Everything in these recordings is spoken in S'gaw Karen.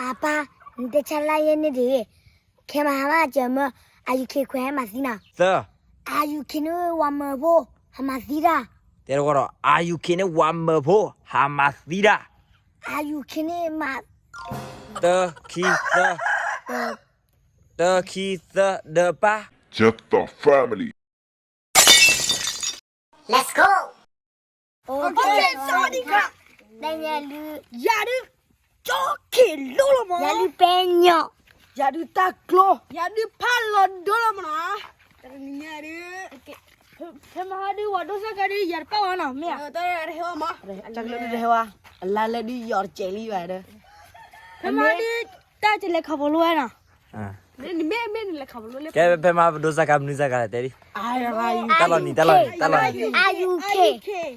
အပၢ်, နတဲဆါလၢယဲန့ၣ်တဂ့ၤ, ခဲမဟါမၢ်စၢၤမၢ, အယူၤခ့ခွဲးဟဲမၤသံနၤ, သၢ, အယူၤခ့န့ၣ်ဝၤမၢဖိ, ဟးမၤသံတၢ်, တဲတဝီဒီး, အယူၤခ့န့ၣ်ဝၤမၢဖိ, ဟးမၤသံတၢ်, အယူၤခ့န့ၣ်မၤ, တၢ ခံ သၢ, တၢ ခံ သၢ, ဒၢပၢ်, Let's go. တၢ်ညါလံ, ယၤဒုး, ကၠီခ့လိလီၤမး, ယၤဒုးပဲညီ, ယၤဒုးတၢ်ကျိ, ယၤဒုးဖးလီၤဒိလီၤမးနီၤ, တနံၤညါဒုး, ဖဲမဟါဒုး ဝၤဒိၣ်စၢ်ကါဒုး ယၤတပာ်ဝဲနီၤ မ့ၢ်ဧါ, တၢ်ကျိဒုးတဟဲဝဲ, အလါလၢဒုးယီၤတစဲးလံဘၣ်ဒီး, ဖဲမဟါဒုး, တၢ်ကလဲၤခီဖျိဝဲနီၤ, မ့ၢ်နလဲၤခီဖျိလၢ, ကဲဖဲမဟါပဒိၣ်စၢ်ကါမနုၤစၢ်ကါလဲၣ်တဲဒ်, တၢ်လီၤနံၤ တၢ်လီၤနံၤ တၢ်လီၤနံၤ, အယူၤခ့, တၢ်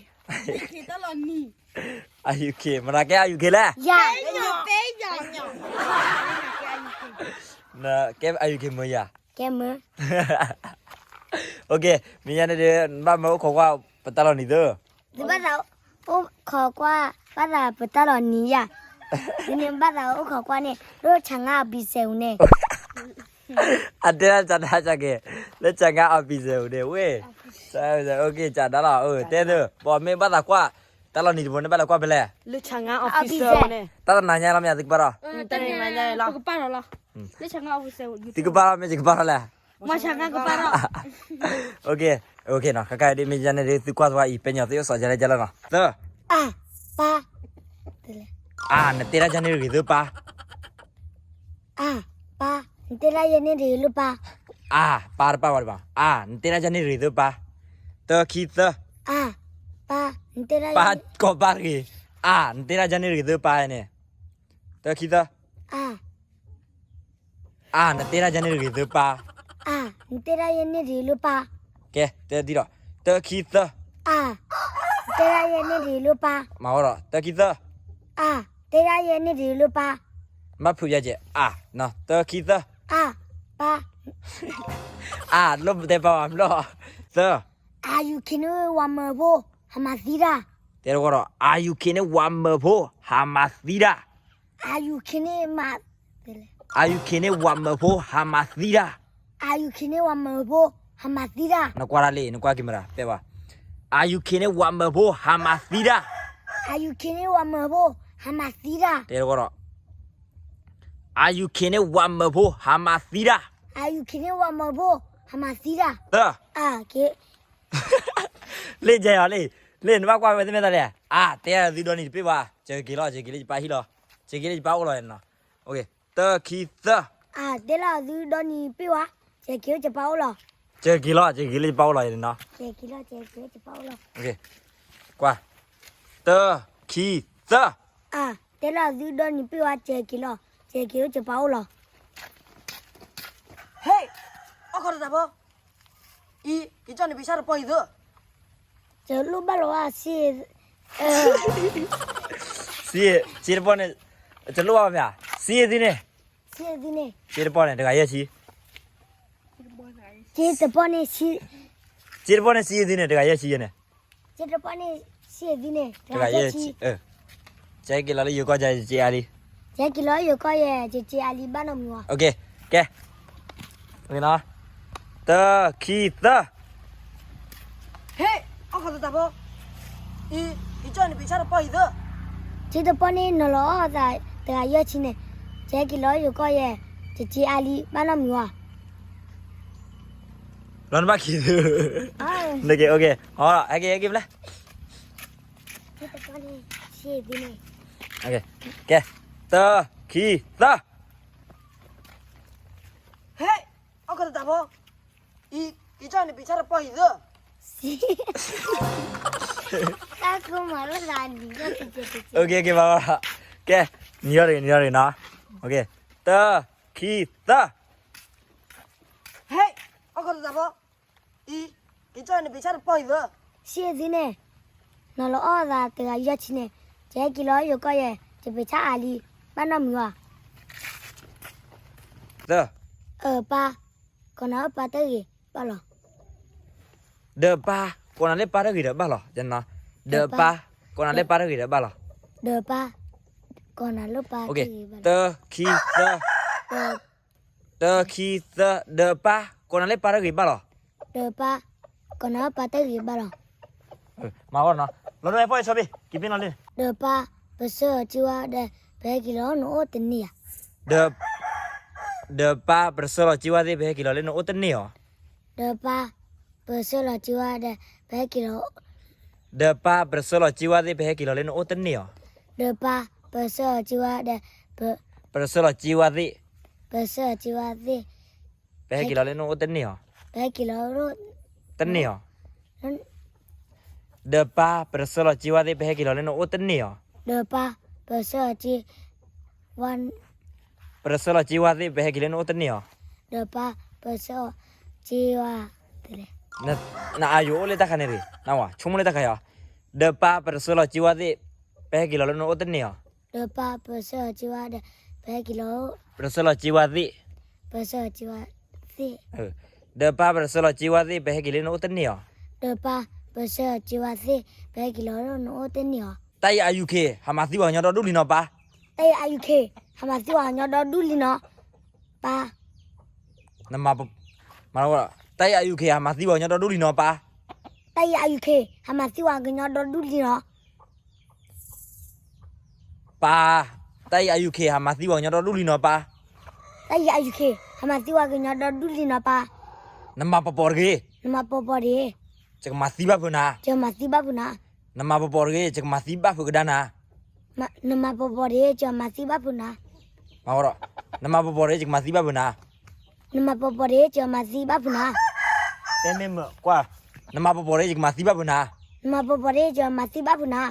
လီၤနံၤ, အယူၤခ့ မတၤကဲအယူၤခ့လဲၣ်, ယၤ, ကဲအယူၤခ့မၢယၤ, ကဲမၢ, မ့ၢ်ညါန့ၣ်ဒုး နဘၣ်မၢအိၣ်ခိးကွၢ် ပတၢ်လီၤနံၤသၢ, သုဘၣ်သးအိၣ်ခိးကွၢ် ဘၣ်သးပတၢ်လီၤနံၤယၤ, ဒ်န့ၣ်ဘၣ်သးအိၣ်ခိးကွၢ်န့ၣ် လၢဆၣ်ငါအီဖံးစဲးဧိၤန့ၣ်, အတဲဒၣ်ကၠးဒၣ်ကၠးက့ၤ, လၢဆၣ်ငါအီဖံးစဲးဧိၤန့ၣ်ဝဲ, ကၠးဒၣ်လီၤ တဲသု ပမ့ၢ်ဘၣ်သးကွၢ် တၢ်လီၤနံၤတဘိန့ၣ် ဘၣ်လဲၤကွၢ်ဖဲလဲၣ်, လၢဆၣ်ငါအီဖံးစဲးဧိၤန့ၣ်, တၢ်တနၤညါလီၤမ့ၢ်သုကဘၣ်ထီၣ်, တနၤညါလီၤ, သုကဘၣ်ထီၣ်မ့ၢ်ယကဘၣ်ထီၣ်လဲၣ်, မၤဆၣ်ငါကဘၣ်ထီၣ်, ခဲခါဒ်မ့ၢ်ယါန့ၣ်ဒုး သုကွၢ်သဝီအံၤ ပဲညီသုအိၣ်စီၤယါလဲၣ်ယါလဲၣ်နီၤ, သၢ, အါ, ပၢ်, အါ, နတဲဒၣ်ယၤန့ၣ်တဂ့ၤသၢပၢ်, အါ, ပၢ်, နတဲဒၣ်ယၤန့ၣ်တဂ့ၤလၢပၢ်, အါ, ပၢ်တပၢ်ဝဲတဘၣ်, အါ, နတဲဒၣ်ယၤန့ၣ်တဂ့ၤသၢပၢ်, တၢ ခံ သၢ, အါ, ပၢ်, နတဲဒၣ်ယၤန့ၣ်, ပၢ်ကိးပၢ်တဂ့ၤ, အါ, နတဲဒၣ်ယၤန့ၣ်တဂ့ၤသၢပၢ်န့ၣ်, တၢ ခံ သၢ, အါ, အါ, နတဲဒၣ်ယၤန့ၣ်တဂ့ၤသၢပၢ်, အါ, နတဲဒၣ်ယၤန့ၣ်တဂ့ၤလၢပၢ်, ကဲ, တဲဒ်ဒီး, တၢ ခံ သၢ, အါ, နတဲဒၣ်ယၤန့ၣ်တဂ့ၤလၢပၢ်, မၤဝဲဒီး, တၢ ခံ သၢ, အါ, တဲဒၣ်ယၤန့ၣ်တဂ့ၤလၢပၢ်, ဘၣ်ဖုးယါကဲး, အါ, တၢ ခံ သၢ, အါ, ပၢ်, အါ, လိၣ်တဲပၢ်ဘၣ်ဘျီ, သၢ, အယူၤခ့န့ၣ်ဝၤမၢဖိ, ဟးမၤသံတၢ်, တဲတဝီဒီး, အယူၤခ့န့ၣ်ဝၤမၢဖိ, ဟးမၤသံတၢ်, အယူၤခ့န့ၣ်မၤ, အယူၤခ့န့ၣ်ဝၤမၢဖိ ဟးမၤသံတၢ်, အယူၤခ့န့ၣ်ဝၤမၢဖိ, ဟးမၤသံတၢ်, နကွၢ်တၢ်လံ, နကွၢ်က့ၤမတၤ, ပဲဘၣ်, အယူၤခ့န့ၣ်ဝၤမၢဖိ ဟးမၤသံတၢ်, အယူၤခ့န့ၣ်ဝၤမၢဖိ, ဟးမၤသံတၢ်, တဲတဝီဒီး, အယူၤခ့န့ၣ်ဝၤမၢဖိ ဟးမၤသံတၢ်, အယူၤခ့န့ၣ်ဝၤမၢဖိ, ဟးမၤသံတၢ်, သၢ, လ့ၣ်ကဲအီၤလံ, လ့ၣ်နဘၣ်ကွၢ်ဝဲသ့ၣ်မ့ၢ်တၢ်လဲၣ်, အါ, တဲဒၣ်သုဒီနံၤတပ့ၢ်ဘၣ်, စၢၤက့ၤလီၤ, စၢၤက့ၤလၢယပၢ်ဟံၣ်လီၤ, စၢၤက့ၤလၢယပၢ်အိၣ်လီၤနီၤ, တၢ ခံ သၢ, အါ, တဲဒၣ်သုဒီနံၤတပ့ၢ်ဘၣ်, စၢၤက့ၤလၢယပၢ်အိၣ်လီၤ, စၢၤက့ၤလီၤ, စၢၤက့ၤလၢယပၢ်အိၣ်လီၤနီၤ, ကွၢ်, တၢ ခံ သၢ, အါ, တဲဒၣ်သုဒီနံၤတပ့ၢ်ဘၣ်, စၢၤက့ၤလီၤ, စၢၤက့ၤလၢယပၢ်အိၣ်လီၤ, ဟ့ၣ်, အီၣ်ခီတတၢ်ဖိ အံၤ က့ၤကၠီၣ်န့ၣ်ပ့ၤဆၣ်တပီၢ်အံၤသၢ, တလိၣ်ဘၣ်လီၤဘၣ်, စ့, စ့တပီၢ်န့ၣ်, တလိၣ်ဘၣ်မ့ၢ်ဧါ, စ့သ့န့ၣ်, စ့တပီၢ်န့ၣ် တဂၤယဲၢ်ဆံ, စ့တပီၢ်န့ၣ်, စ့တပီၢ်န့ၣ် စ့သ့န့ၣ် တဂၤယဲၢ်ဆံယဲၢ်န့ၣ်, စ့တပီၢ်န့ၣ်, စ့သ့န့ၣ် တဂၤယဲၢ်ဆံ, ကဲက့ၤလီၤလၢယိၤကီၢ်ယဲၢ် ယစ့အါလံ, ကဲက့ၤလီၤလၢယိၤကီၢ်ယဲၢ် ယစ့အါလံ ဘၣ်နီတမံၤဘၣ်, ကဲ တၢ ခံ သၢ, ဟ့ၣ်, အီၣ်ခီတတၢ်ဖိ, အံၤ က့ၤကၠီၣ်န့ၣ်ပ့ၤဆၣ်တပီၢ်အံၤသၢ, စ့တပီၢ်န့ၣ် နီၤလီၤအီၣ်သး တဂၤယဲၢ်ဆံန့ၣ်, ကဲက့ၤလီၤလၢယိၤကီၢ်ယဲၢ် ယစ့အါလံ ဘၣ်နီတမံၤဘၣ်, လီၤနဘၣ်ခံ, ဟဲက့ၤ ဟဲက့ၤဖဲလဲၣ်, ကဲ တၢ ခံ သၢ, ဟ့ၣ်, အီၣ်ခီတတၢ်ဖိ, အံၤ က့ၤကၠီၣ်န့ၣ်ပ့ၤဆၣ်တပီၢ်အံၤသၢ, တၢ်ကမၤလၢသးနံၤ, ကဲ နံၤထီၣ်တဂ့ၤ နံၤထီၣ်တဂ့ၤနီၤ, တၢ ခံ သၢ, ဟ့ၣ်, အီၣ်ခီတတၢ်ဖိ, အံၤ က့ၤကၠီၣ်န့ၣ်ပ့ၤဆၣ်တပီၢ်အံၤသၢ, စ့သ့န့ၣ်, နီၤလီၤအီၣ်သးတဂၤယဲၢ်ဆံန့ၣ်, ယဟဲက့ၤလီၤယိၤကီၢ်ယဲၢ် ယပ့ၤဆၣ်အါလံ, ဘၣ်နီတမံၤဘၣ်, သၢ, အၢ ပၢ်, ကိးနၤလၢပၢ်တဂ့ၤဘၣ်လီၤ, ဒီးပၢ်, ကိးနၤလၢပၢ်တဂ့ၤဒီးဘၣ်လီၤ, ဒီးပၢ်, ကိးနၤလၢပၢ်တဂ့ၤဒီးဘၣ်လီၤ, ဒီးပၢ်, ကိးနၤလၢပၢ်တဂ့ၤဘၣ်လီၤ. တၢ ခံ သၢ, တၢ ခံ သၢ, ဒီးပၢ်, ကိးနၤလၢပၢ်တဂ့ၤဘၣ်လီၤ. ဒီးပၢ်, ကိးနၤလၢပၢ်တဂ့ၤဘၣ်လီၤ. မၤဂီၢ်နီၤ, လီၤဒိဖီၣ်အဆီဘ့ၣ်, က့ၤပ့ၤနီၣ်လံ. ဒီးပၢ်, ပဆှၢလီၤစ့ဝါဒီး ပဟဲက့ၤလီၤနအိၣ်တန့ၢ်ဧါ. ဒီး, ဒီးပၢ်ပတဆှၢလီၤစ့ဝါသ့ၣ် ပဟဲက့ၤလီၤလၢနအိၣ်တန့ၢ်ဧါ. ဒီးပၢ်, ပဆှၢလီၤစ့ဝါဒီး ပဟဲက့ၤလီၤ ဒီးပၢ်ပတဆှၢလီၤစ့ဝါသ့ၣ် ပဟဲက့ၤလီၤလၢနအိၣ်တန့ၢ်ဧါ. ဒီးပၢ်ပဆှၢလီၤစ့ဝါဒီး ပ, ပတဆှၢလီၤစ့ဝါသ့ၣ်, ပဆှၢလီၤစ့ဝါသ့ၣ်, ပဟဲက့ၤလီၤလၢနအိၣ်တန့ၢ်ဧါ. ပဟဲက့ၤလီၤ, တန့ၢ်ဧါ. ဒီးပၢ်ပတဆှၢလီၤစ့ဝါသ့ၣ် ပဟဲက့ၤလီၤလၢနအိၣ်တန့ၢ်ဧါ. ဒီးပၢ်ပဆှၢလီၤစ့ဝါ ပတဆှၢလီၤစ့ဝါသ့ၣ် ပဟဲက့ၤလၢနအိၣ်တန့ၢ်ဧါ. ဒီးပၢ်ပဆှၢလီၤစ့ဝါ, နအယိၤအိၣ်လၢတၢ်ခါန့ၣ်ရ့ၣ်, နဝၤဆိကမိၣ်လၢတၢ်ခါအံၤ, ဒီးပၢ်ပတဆှၢလီၤစ့ဝါသ့ၣ် ပဟဲက့ၤလီၤလၢနအိၣ်တန့ၢ်ဧါ. ဒီးပၢ်ပဆှၢလီၤစ့ဝါဒီး ပဟဲက့ၤလီၤ, ပတဆှၢလီၤစ့ဝါသ့ၣ်, ပဆှၢလီၤစ့ဝါသ့ၣ်, ဒီးပၢ်ပတဆှၢလီၤစ့ဝါသ့ၣ် ပဟဲက့ၤလၢနအိၣ်တန့ၢ်ဧါ. ဒီးပၢ်ပဆှၢလီၤစ့ဝါသ့ၣ် ပဟဲက့ၤလီၤလၢနအိၣ်တန့ၢ်ဧါ. တၢ်အံၤ အယူၤခ့ ဟးမၤသံပှၤကညီဒီဒူၣ်လံနီၤပၢ်. တၢ်အံၤ အယူၤခ့ ဟးမၤသံပှၤကညီဒီဒူၣ်လံနီၤ, ပၢ်. နမၤ, တၢ်အံၤ အယူၤခ့ ဟးမၤသံပှၤကညီဒီဒူၣ်လံနီၤပၢ်. တၢ်အံၤ အယူၤခ့ ဟးမၤသံပှၤကညီဒီဒူၣ်လံနီၤ. ပၢ်, တၢ်အံၤ အယူၤခ့ ဟးမၤသံပှၤကညီဒီဒူၣ်လံနီၤပၢ်. တၢ်အံၤ အယူၤခ့ ဟးမၤသံပှၤကညီဒီဒူၣ်လံနီၤပၢ်. နမၤပီၤပီၤတဂ့ၤ, နမၤပီၤပီၤတဂ့ၤ, ယကမၤသံဘၣ်ဖုးနၤ, ယမၤသံဘၣ်ဖုးနၤ. နမၤပီၤပီၤတဂ့ၤ, ယကမၤသံဘၣ်ဖုးကဒါနၤ. နမၤပီၤပီၤတဂ့ၤ, ယမၤသံဘၣ်ဖုးနၤ. မၤဝဲဒီး, နမၤပီၤပီၤတဂ့ၤ, ယကမၤသံဘၣ်ဖုးနၤ. နမၤပီၤပီၤတဂ့ၤ, ယမၤသံဘၣ်ဖုးနၤ. တဲမ့ၢ်မ့ၢ်ကွၢ်, နမၤပီၤပီၤတဂ့ၤ, ယကမၤသံဘၣ်ဖုးနၤ. နမၤပီၤပီၤတဂ့ၤ, ယမၤသံဘၣ်ဖုးနၤ.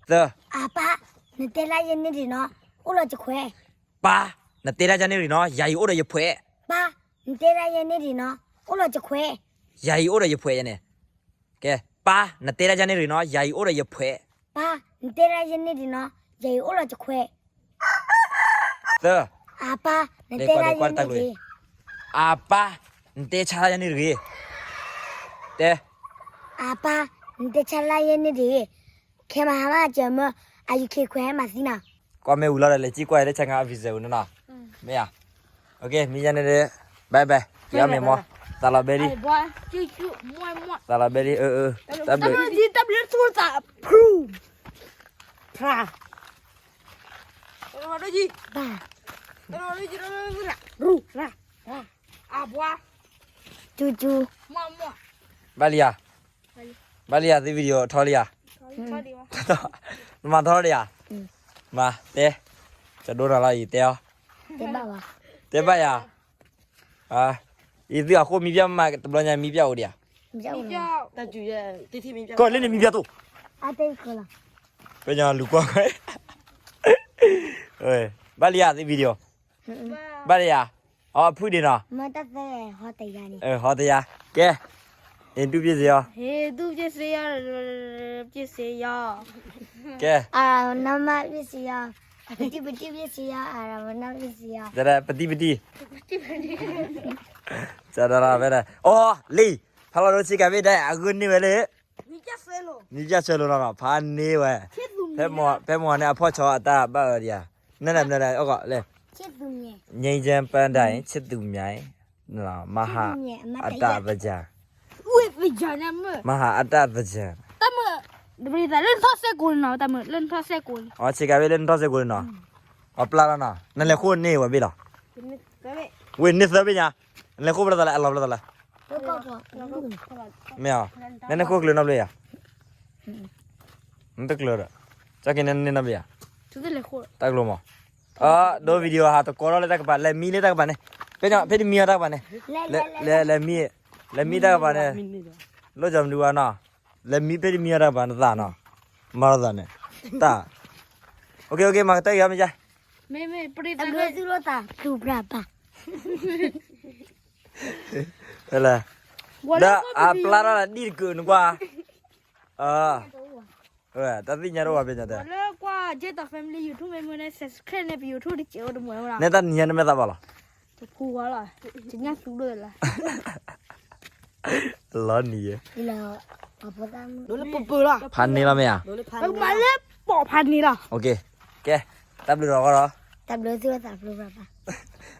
သၢ. အပၢ်, နတဲဒၣ်ယဲန့ၣ်ဒံးနီၤ, အိၣ်လီၤယခွဲး. ပၢ်, နတဲဒၣ်ယဲန့ၣ်ဒံးနီၤ, ယၤအံၤအိၣ်ဒီးယဖှဲး. ပၢ်, နတဲဒၣ်ယဲန့ၣ်ဒံးနီၤ, အိၣ်လီၤယခွဲး. ယၤအံၤအိၣ်ဒီးယဖှဲးယဲန့ၣ်. ကဲ, ပၢ်, နတဲဒၣ်ယဲန့ၣ်ဒံးနီၤ, ယၤအံၤအိၣ်ဒီးယဖှဲး. ပၢ်, နတဲဒၣ်ယဲန့ၣ်ဒံးနီၤ, ယၤအံၤအိၣ်လီၤယခွဲး. သၢ. အပၢ်, နတဲဒၣ်ယဲန့ၣ်ဒံး. အပၢ်, နတဲဆါလၢယဲန့ၣ်တဂ့ၤ. တဲ. အပၢ်, နတဲဆါလၢယဲန့ၣ်တဂ့ၤ. ခဲမဟါမၢ်စၢၤမၢ်, အယူၤခ့ခွဲးဟဲမၤသံနၤ. ကွၢ်မ့ၢ်ဝံၤလီၤဒီး လဲၤစံၣ်ကွၢ်လၢ Channel Official ပူၤနီၤနီၤ. မ့ၢ်ဧါ. မံၤယါန့ၣ်ဒီး, bye bye, ယမ့ၢ်မီၤ, သးလီၤဘဲဒံ, သးလီၤဘဲဒံ, တၢ်ဘျုး, တၢ်ဘျုး, တၢ်ဘျုး, ဘၣ်လံဧါ, ဘၣ်လံဧါ, သု video ထီလံဧါ, နမၤထီလံဧါ, မၤတဲ, ကဒိနၤလီၤအံၤတဲအီၤ, တဲဘၣ်ယၤ, အံၤသုအဃိမံၤပျၢ်မး တဘျီညါမံၤပျၢ်အိၣ်ဒံးဧါ, ကီၢ်လၢန့ၣ်မံၤပျၢ်သိး, ပညီလူၤကွၢ်, ဘၣ်လံဧါသု video, ဘၣ်လံဧါ, အဖုၣ်ဒံးနီၤ, ဟီတယါ, ကဲ, ဟ့ၣ်ဒူၣ်ပျ့ၢ်စ့ယီၤ, ဟ့ၣ်ဒူၣ်ပျ့ၢ်စ့ယီၤ, ပျ့ၢ်စ့ယီၤ, ကဲ, နမၣ်ပျ့ၢ်စ့ယီၤ, ပတံၢ်ပတံၢ်ပျ့ၢ်စ့ယီၤ, ပတံၢ်ပတံၢ်, အီ လံ, ဖးလီၤဒိဆ့ကၤဘ့ၣ်ဒၣ် အဂုာ်န့ၢ်ဝဲလၢ မံၤပျၢ်ဆၢလိာ်နီၤနီၤ ဖးန့ၢ်ဝဲ, ဖဲမဟါန့ၣ် အဖီၣ်ဆီအတၢ်ဘၣ်ဝဲဒံးဧါ, နနမနုၤလဲၣ် အိၣ်ကီးလဲၣ်, ငြိမ်းချမ်းပန်းတိုင် ချစ်သူများ, မဟာအတၢ်သင်္ကြန်, မဟာအတၢ်သင်္ကြန်, တၢ်မုၣ်, လၢနထီၣ်စဲကိးနီၤ, တၢ်မုၣ် လၢနထီၣ်စဲကိး, အီဆ့ကၤဘ့ၣ်လၢနထီၣ်စဲကိးနီၤ, အပျၢ်လီၤနီၤ, နလဲၤဃိန့ၢ်ဝဲဘ့ၣ်လီၤ, ဝ့ၢ်န့ၢ်သၢဘ့ၣ်ညါ, နလဲၤဃိဖျီသးလဲၣ် အလီၤဖျီသးလဲၣ် မ့ၢ်, နန့ၣ်ဃိကျၢၤနီတဘျီယၤ, နတကျၢၤဒီး, ကၠီက့ၤန့ၣ်န့ၣ်နီတဘျီယၤ, တၢ်ကျိၤမး, အဒိ video ဟးတကိးထီၣ်လၢတၢ်ကပၤ လဲၤမံလၢတၢ်ကပၤန့ၣ်, ဖဲတမံအီၤတၢ်ကပၤန့ၣ်, လဲၤမံ, လဲၤမံတၢ်ကပၤန့ၣ်, လိၣ်ကၠီမဒုဝါနီၤ, လဲၤမံဖဲတမံအီၤတၢ်ကပၤန့ၣ်သးနီၤ, မၤလီၤသးန့ၣ်, တၢ်, အိၣ်က့ၤ အိၣ်က့ၤ မၤကတၢၢ်က့ၤအီၤမ့ၢ်ကါ မ့ၢ်မ့ၢ်ပရ့သးဂ့ၤသုလိာ်သးသူၣ်ပြၢ်ပၢ်, လၢအပျၢ်ထီၣ်လၢဒ်တကုာ်နကွၢ်, တၢ်သ့ၣ်ညါတအိၣ်ဘၣ်ဖဲညါတဲ, လၢကွၢ် Jet Talk Family YouTube မ့ၢ်မ့ၢ်န့ၣ် subscribe န့ၢ်ပ YouTube တစဲးအိၣ်တမူဝဲလီၤ, နဲတၢ်နံၤညါနမဲာ်သးဘၣ်လီၤ, တခူဝါလီၤ, တညါသူဒိၣ်လၢ လီၤနံၤယဲ, ဖးန့ၢ်လီၤမ့ၢ်ဧါ, ပကမၤလၢပိာ်ဖးန့ၢ်လီၤ, ကဲ, တၢ်ဘျုးလီၤကီးလီၤ. တၢ်ဘျုးသုလီၤသးဖျိဖးဖး.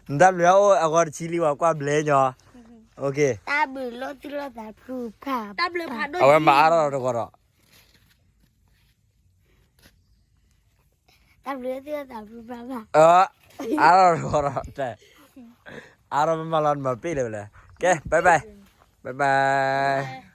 နတၢ်ဘျုးအိၣ်အဂီၢ်တဆံလံဝဲ ကွၢ်ဘျဲၣ်ညီ. တၢ်ဘျုးလီၤသုလီၤသးဖျိဖးဖး. အဝဲမၤအါထီၣ်တဂီၤဒီး တၢ်ဘျုးသုလီၤသးဖျိဖးဖး. အါထီၣ်တဂီၤဒီး, အါထီၣ်မ့ၢ်မၤလီၤနမၤပ့ၢ်လၢၤဝဲလဲၣ်. ကဲ, bye bye, bye bye.